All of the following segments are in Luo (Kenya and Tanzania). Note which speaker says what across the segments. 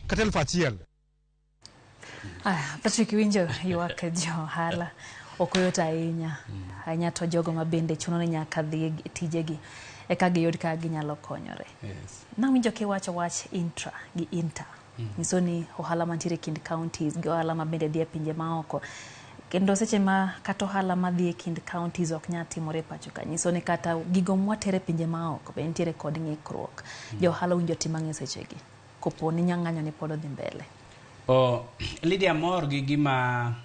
Speaker 1: Kata 1000.
Speaker 2: Aya, Patrick, winjo ywak jo ohala ok oyot ahinya ahinya, to jogo ma bende chuno ni nyaka dhi e tijegi eka giyud kaka ginyalo konyore. Nawinjo kiwacho wach intra gi inter, nyiso ni ohala mantiere e kind counties gi ohala ma bende dhi e pinje maoko, kendo seche ma kata ohala madhi e kind counties ok nyal timore e pacho ka, nyiso ni kata gigo mwatere e pinje maoko be nitiere kod ng'ikruok. Jo ohala owinjo tim ang'e sechegi kopo ni ng'anyo ni pod odhi mbele?
Speaker 3: Oh, Lydia, mor gi gima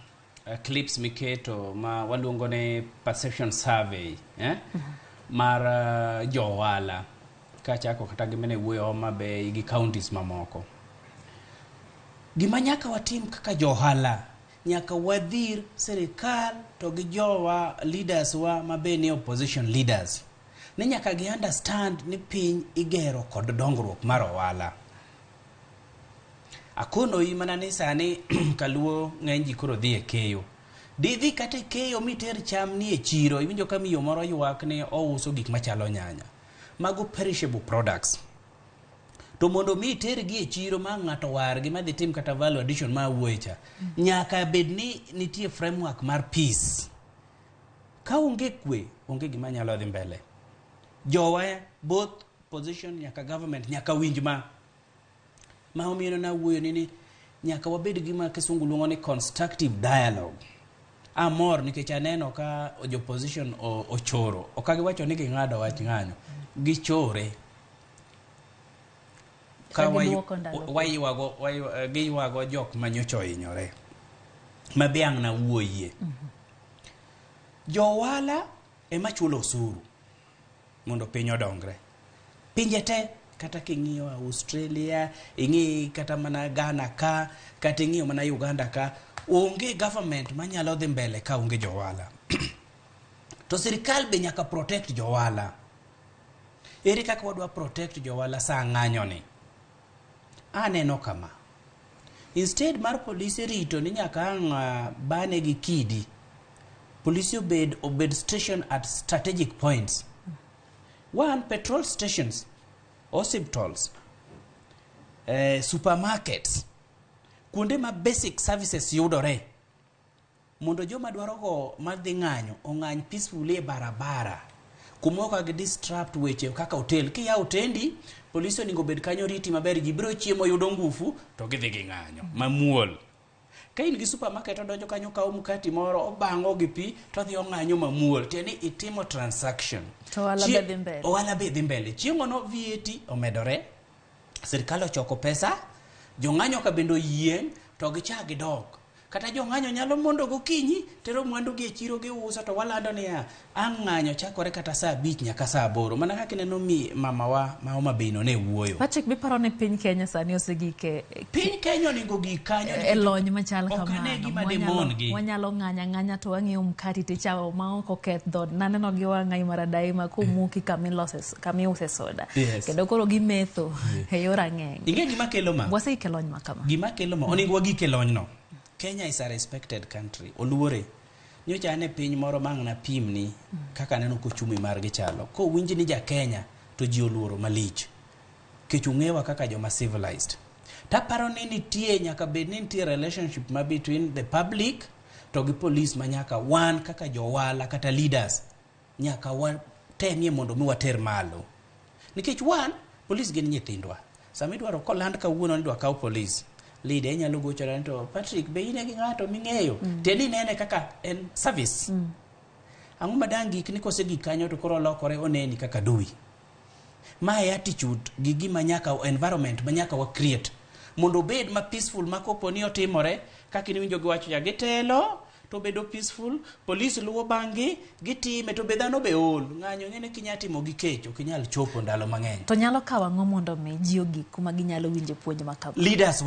Speaker 3: clips miketo ma waluongo ni perception survey, eh? Mar jo ohala kachako kata gi mane wuoyo Homa Bay gi counties mamoko. Gima nyaka watim kaka jo ohala, nyaka wadhir sirikal to gi jowa leaders wa ma be ni opposition leaders ni nyaka gi understand ni piny igero kod dongruok mar ohala. Akonoi mana ni sani kaluo ng'eny ji koro dhi e keyo. Didhi kata e keyo miter cham ni e chiro, iwinjo ka miyo moro ywak ni ouso gik machalo nyanya. Mago perishable products. To mondo mi itergi e chiro ma ng'ato wargi madhi tim kata value addition ma awuoye cha, nyaka bed ni nitie framework mar peace. Ka onge kwe, onge gima nyalo dhi mbele. Jowa both position nyaka government nyaka winj ma. Ma omiyo nawuoyo ni nyaka wabed gi ma kisungu luongo ni constructive dialogue. Amor nikech aneno ka jo opposition ochoro. Ok giwacho ni ging'ado wach ng'anyo. Gichore. Ka
Speaker 2: giduoko ndalo
Speaker 3: waywago giywago jok manyocha ohinyore. Ma be ang' nawuoyie. Jo ohala ema chulo osuru mondo piny odongre. Pinje te, kata king'iyo Australia, ing'i kata mana Ghana ka, kata ing'iyo mana Uganda ka, onge government manyalo dhi mbele ka onge jo ohala. To sirikal be nyaka protect jo ohala. Ere kaka wadwa protect jo ohala sa ng'anyo ni? Aneno kama. Instead mar polise rito ni nyaka ang' bane gi kidi, polise obed station at strategic points. One, petrol stations, hospitals, supermarkets, kuonde ma basic services yudore, mondo joma dwaro go madhi ng'anyo ong'any peacefully e barabara kuma ok gi disrupt weche kaka hotel. Kiyawo otendi, polisi onego bed kanyo riti maber, ji biro chiemo, yudo ngufu to gidhi ging'anyo mamuol. Ka in gi supermarket, odonjo kanyo, kawo mkati moro, obang'o gi pi to odhi ong'anyo mamuol, tiende ni itimo transaction.
Speaker 2: To ohala be dhi mbele.
Speaker 3: Ohala be dhi mbele. Chieng'ono VAT omedore, sirikal ochoko pesa, jong'anyo ka bende oyieng' to gichak gidok. Kata jong'anyo nyalo mondo gokinyi tero mwandu gi e chiro giuso, to walando niya ang' ng'anyo chakore kata saa 5 nyaka saa 8, mana kaka ineno mi mamawa ma Homa Bay no ne wuoyo.
Speaker 2: Patrick, biparo ni piny Kenya sani osegik e
Speaker 3: Piny Kenya onego gik kanyo
Speaker 2: e lony machal
Speaker 3: Ok ane
Speaker 2: kamano?
Speaker 3: gima demon gi.
Speaker 2: Wanyalo ng'anya ng'anya to wang'iyo mkati tichamo ma ok oketh dhot. Naneno gi wang'a mar daima komuki kamilose kamiuse soda. Kendo koro gimetho e yor ang'eng.
Speaker 3: Ing'e gima kelo ma?
Speaker 2: Waseik e lony ma kama.
Speaker 3: Gima kelo ma, onego wagik e lonyno. Kenya is a respected country. Oluore. Nyocha an e piny moro ma ang' napimni kaka aneno kochumi margi chalo. Kowinj ni ja Kenya to ji oluoro malich. Kech ung'ewa kaka joma civilized. Taparo ni nitie, nyaka bed ni nitie relationship ma between the public to gi police, ma nyaka wan kaka jowala kata leaders nyaka watemie mondo mi water malo. Nikech wan, police gin nyithindwa. Sama idwaro koland kawuono ni idwa kaw police, leader inyalo gochona ni to Patrick, be in gi ng'ato ming'eyo? Tiende inene kaka en service. Ang'o ma dang' gik ni kosegik kanyo to koro olokore oneni kaka adui. Ma e attitude gi gima nyaka environment ma nyaka wa create mondo obed ma peaceful, ma kopo ni otimore kaka in iwinjo giwacho cha gitelo to bedo peaceful, police luwo bang'gi gitime to be dhano be ol ng'anyo. Ing'e ni kinya timo gi kech ok inyal chopo ndalo mang'eny.
Speaker 2: To nyalo kawo ang'o mondo mi ji ogik kuma ginyalo winje puonj ma kama?
Speaker 3: Leaders.